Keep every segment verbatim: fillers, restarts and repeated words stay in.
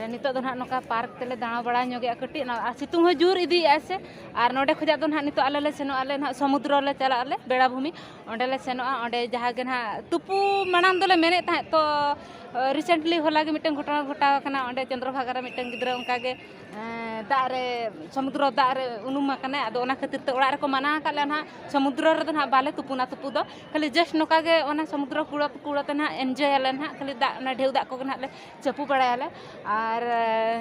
ᱱᱤᱛᱚᱜ ᱫᱚ ᱱᱟᱦᱟᱜ ᱱᱚᱝᱠᱟ ᱯᱟᱨᱠ ᱛᱮᱞᱮ ᱫᱟᱬᱟ ᱵᱟᱲᱟ ᱧᱚᱜᱮᱜᱼᱟ ᱠᱟᱹᱴᱤᱡ, ᱟᱨ ᱥᱤᱛᱩᱝ ᱦᱚᱸ ᱡᱳᱨ ᱤᱫᱤᱭᱮᱫᱼᱟ ᱥᱮ᱾ ᱟᱨ ᱱᱚᱸᱰᱮ ᱠᱷᱚᱱᱟᱜ ᱫᱚ ᱱᱟᱦᱟᱜ ᱱᱤᱛᱚᱜ ᱟᱞᱮ ᱞᱮ ᱥᱮᱱᱚᱜ ᱟᱞᱮ ᱱᱟᱦᱟᱜ ᱥᱚᱢᱩᱫᱨᱚ ᱞᱮ ᱪᱟᱞᱟᱜ ᱟᱞᱮ, ᱵᱮᱲᱟᱵᱷᱩᱢᱤ᱾ ᱚᱸᱰᱮ ᱞᱮ ᱥᱮᱱᱚᱜᱼᱟ᱾ ᱚᱸᱰᱮ ᱡᱟᱦᱟᱸ ᱜᱮ ᱱᱟᱦᱟᱜ ᱛᱩᱯᱩ ᱢᱟᱲᱟᱝ ᱫᱚᱞᱮ ᱢᱮᱱᱮᱫ ᱛᱟᱦᱮᱸᱫ, ᱛᱚ ᱨᱤᱥᱮᱱᱴᱞᱤ ᱦᱚᱞᱟ ᱜᱮ ᱢᱤᱫᱴᱟᱝ ᱜᱷᱚᱴᱚᱱᱟ ᱜᱷᱚᱴᱟᱣ ᱟᱠᱟᱱᱟ᱾ ᱚᱸᱰᱮ ᱪᱚᱱᱫᱨᱚᱵᱷᱟᱜᱟ ᱨᱮ ᱢᱤᱫᱴᱟᱝ ᱜᱤᱫᱽᱨᱟᱹ ᱚᱱᱠᱟ ᱜᱮ ᱫᱟᱜ ᱨᱮ, ᱥᱚᱢᱩᱫᱨᱚ ᱫᱟᱜ ᱨᱮ ᱩᱱᱩᱢ ᱟᱠᱟᱱᱟᱭ᱾ ᱟᱫᱚ ᱚᱱᱟ ᱠᱷᱟᱹᱛᱤᱨ ᱛᱮ ᱚᱲᱟᱜ ᱨᱮᱠᱚ ᱢᱟᱱᱟ ᱟᱠᱟᱫ ᱞᱮᱭᱟ ᱱᱟᱦᱟᱜ, ᱥᱚᱢᱩᱫᱨᱚ ᱨᱮᱫᱚ ᱱᱟᱦᱟᱜ ᱵᱟᱞᱮ ᱛᱩᱯᱩᱱᱟ ᱛᱩᱯᱩ ᱫᱚ, ᱠᱷᱟᱹᱞᱤ ᱡᱟᱥᱴ ᱱᱚᱝᱠᱟ ᱜᱮ ᱚᱱᱟ ᱥᱚᱢᱩᱫᱨᱚ ᱠᱩᱲᱟᱹ ᱠᱩᱲᱟᱹ ᱛᱮ ᱱᱟᱦᱟᱜ ᱮᱱᱡᱚᱭ ᱟᱞᱮ ᱱᱟᱦᱟᱜ, ᱠᱷᱟᱹᱞᱤ ᱫᱟᱜ ᱚᱱᱟ ᱰᱷᱮᱣ ᱫᱟᱜ ᱠᱚᱜᱮ ᱱᱟᱦᱟᱜ ᱞᱮ ᱪᱟᱯᱚ ᱵᱟᱲᱟᱭᱟᱞᱮ᱾ ᱟᱨ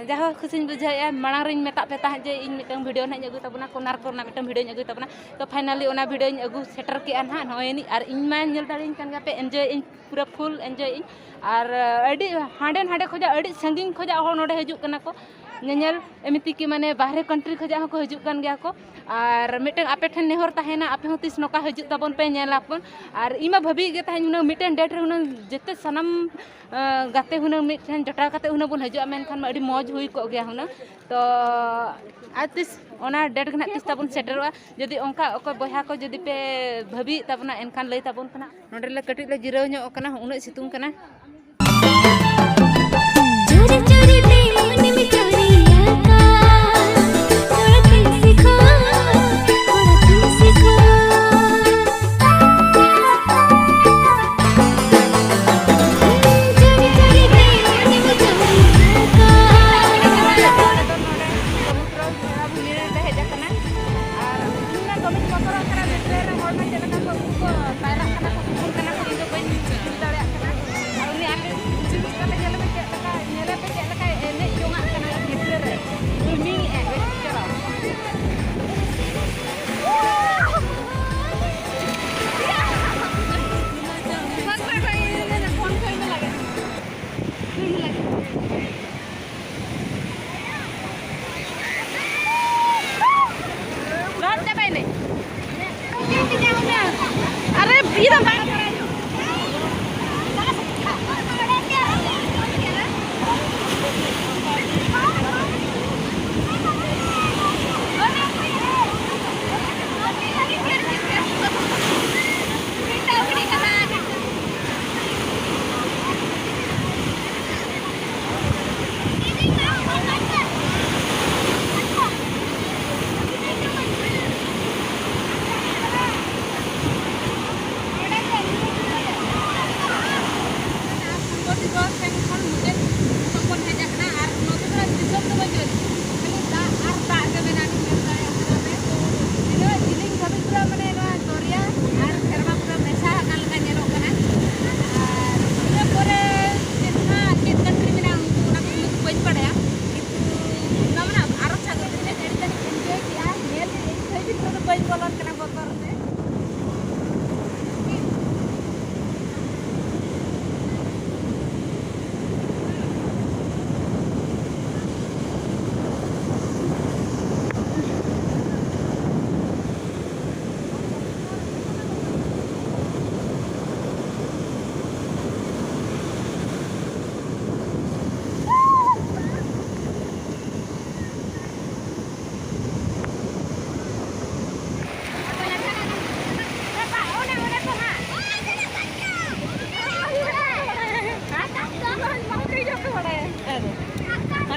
ᱡᱟᱦᱳᱠ, ᱠᱩᱥᱤᱧ ᱵᱩᱡᱷᱟᱹᱣᱮᱫᱼᱟ᱾ ᱢᱟᱲᱟᱝ ᱨᱤᱧ ᱢᱮᱛᱟᱜ ᱯᱮ ᱛᱟᱦᱮᱸᱫ ᱡᱮ ᱤᱧ ᱢᱤᱫᱴᱟᱝ ᱵᱷᱤᱰᱤᱭᱳ ᱱᱟᱦᱟᱜ ᱤᱧ ᱟᱹᱜᱩᱭ ᱛᱟᱵᱚᱱᱟ, ᱠᱳᱱᱟᱨᱠ ᱨᱮᱱᱟᱜ ᱢᱤᱫᱴᱟᱝ ᱵᱷᱤᱰᱤᱭᱳᱧ ᱟᱹᱜᱩᱭ ᱛᱟᱵᱚᱱᱟ᱾ ᱛᱚ ᱯᱷᱟᱭᱱᱟᱞᱤ ᱚᱱᱟ ᱵᱷᱤᱰᱤᱭᱳᱧ ᱟᱹᱜᱩ ᱥᱮᱴᱮᱨ ᱠᱮᱜᱼᱟ ᱱᱟᱦᱟᱜ ᱱᱚᱜᱼᱚᱭ ᱱᱤᱡ᱾ ᱟᱨ ᱤᱧ ᱢᱟ ᱧᱮᱞ ᱫᱟᱲᱮᱭᱟᱹᱧ ᱠᱟᱱ ᱜᱮᱭᱟ ᱯᱮ, ᱮᱱᱡᱚᱭᱮᱫ ᱟᱹᱧ, ᱯᱩᱨᱟᱹ ᱯᱷᱩᱞ ᱮᱱᱡᱚᱭᱮᱫ ᱟᱹᱧ᱾ ᱟᱨ ᱟᱹᱰᱤ ᱦᱟᱸᱰᱮ ᱱᱟᱸᱰᱮ ᱠᱷᱚᱱᱟᱜ, ᱟᱹᱰᱤ ᱥᱟᱺᱜᱤᱧ ᱠᱷᱚᱱᱟᱜ ᱦᱚᱲ ᱱᱚᱰᱮ ᱦᱤᱡᱩᱜ ᱠᱟᱱᱟ ᱠᱚ ᱧᱮᱧᱮᱞ, ᱮᱢᱱᱤ ᱛᱮᱜᱮ ᱢᱟᱱᱮ ᱵᱟᱦᱨᱮ ᱠᱟᱱᱴᱨᱤ ᱠᱷᱚᱱᱟᱜ ᱦᱚᱸᱠᱚ ᱦᱤᱡᱩᱜ ᱠᱟᱱ ᱜᱮᱭᱟ ᱠᱚ᱾ ᱟᱨ ᱢᱤᱫᱴᱟᱝ ᱟᱯᱮ ᱴᱷᱮᱱ ᱱᱮᱦᱚᱨ ᱛᱟᱦᱮᱱᱟ, ᱟᱯᱮ ᱦᱚᱸ ᱛᱤᱥ ᱱᱚᱝᱠᱟ ᱦᱤᱡᱩᱜ ᱛᱟᱵᱚᱱ ᱯᱮ, ᱧᱮᱞ ᱟᱵᱚᱱ᱾ ᱟᱨ ᱤᱧ ᱢᱟ ᱵᱷᱟᱹᱵᱤᱭᱮᱫ ᱜᱮ ᱛᱟᱦᱮᱸᱫ ᱦᱩᱱᱟᱹᱝ ᱢᱤᱫᱴᱮᱱ ᱰᱮᱴ ᱨᱮ ᱦᱩᱱᱟᱹᱝ ᱡᱚᱛᱚ ᱥᱟᱱᱟᱢ ᱟᱸ, ᱜᱟᱛᱮ ᱦᱩᱱᱟᱹᱝ ᱢᱤᱫ ᱴᱷᱮᱱ ᱡᱚᱴᱟᱣ ᱠᱟᱛᱮ ᱦᱩᱱᱟᱹᱝ ᱵᱚᱱ ᱦᱤᱡᱩᱜᱼᱟ, ᱢᱮᱱᱠᱷᱟᱱ ᱢᱟ ᱟᱹᱰᱤ ᱢᱚᱡᱽ ᱦᱩᱭ ᱠᱚᱜ ᱜᱮᱭᱟ ᱦᱩᱱᱟᱹᱝ᱾ ᱛᱚ ᱟᱨ ᱛᱤᱥ ᱚᱱᱟ ᱰᱮᱴ ᱜᱮ ᱱᱟᱦᱟᱜ ᱛᱤᱥ ᱛᱟᱵᱚᱱ ᱥᱮᱴᱮᱨᱚᱜᱼᱟ? ᱡᱩᱫᱤ ᱚᱱᱠᱟ ᱚᱠᱚᱭ ᱵᱚᱭᱦᱟ ᱠᱚ ᱡᱩᱫᱤ ᱯᱮ ᱵᱷᱟᱹᱵᱤᱭᱮᱫ ᱛᱟᱵᱚᱱᱟ, ᱮᱱᱠᱷᱟᱱ ᱞᱟᱹᱭ ᱛᱟᱵᱚᱱ ᱯᱮ ᱱᱟᱦᱟᱜ᱾ ᱱᱚᱸᱰᱮ ᱞᱮ ᱠᱟᱹᱴᱤᱡ ᱞᱮ ᱡᱤᱨᱟᱹᱣ ᱧᱚᱜ ᱟᱠᱟᱱᱟ, ᱩᱱᱟᱹᱜ ᱥᱤᱛᱩᱝ ᱠᱟᱱᱟ᱾ चोरी चोरी पे मन में चोरी आता, थोड़ा तुमसे खो, थोड़ा तुमसे खो। चोरी चोरी पे मन में चोरी आता। ᱥᱚᱢᱩᱫᱨᱚ ᱵᱷᱩᱢᱤ ᱨᱮᱞᱮ ᱦᱮᱡ ᱟᱠᱟᱱᱟ᱾ ᱟᱨ ᱤᱧ ᱢᱟ ᱫᱚᱢᱮᱧ ᱵᱚᱛᱚᱨᱚᱜ ᱠᱟᱱᱟ, ᱵᱷᱤᱛᱨᱤ ᱨᱮ ᱦᱚᱲ ᱢᱟ ᱪᱮᱫ ᱞᱮᱠᱟ ᱠᱚ, ᱩᱱᱠᱩ ᱠᱚ ᱯᱟᱭᱨᱟᱜ ᱠᱟᱱᱟ ᱠᱚ, ᱠᱩᱠᱩᱲ ᱠᱟᱱᱟ ᱠᱚ, ᱤᱧ ᱫᱚ ᱵᱟᱹᱧ ᱵᱩᱡᱽ ᱫᱟᱲᱮᱭᱟᱜ ᱠᱟᱱᱟ᱾ ᱟᱨ ᱩᱱᱤ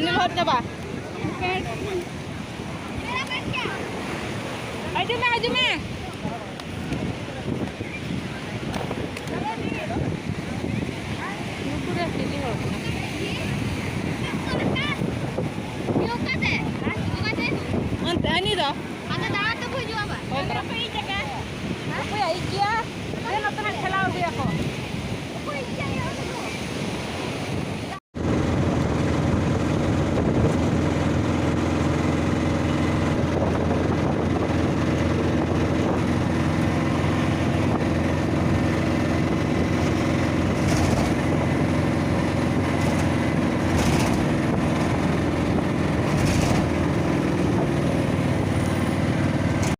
ᱞᱚᱦᱚᱫ ᱪᱟᱵᱟ᱾ ᱦᱤᱡᱩᱜ ᱢᱮ, ᱦᱤᱡᱩᱜ ᱢᱮ᱾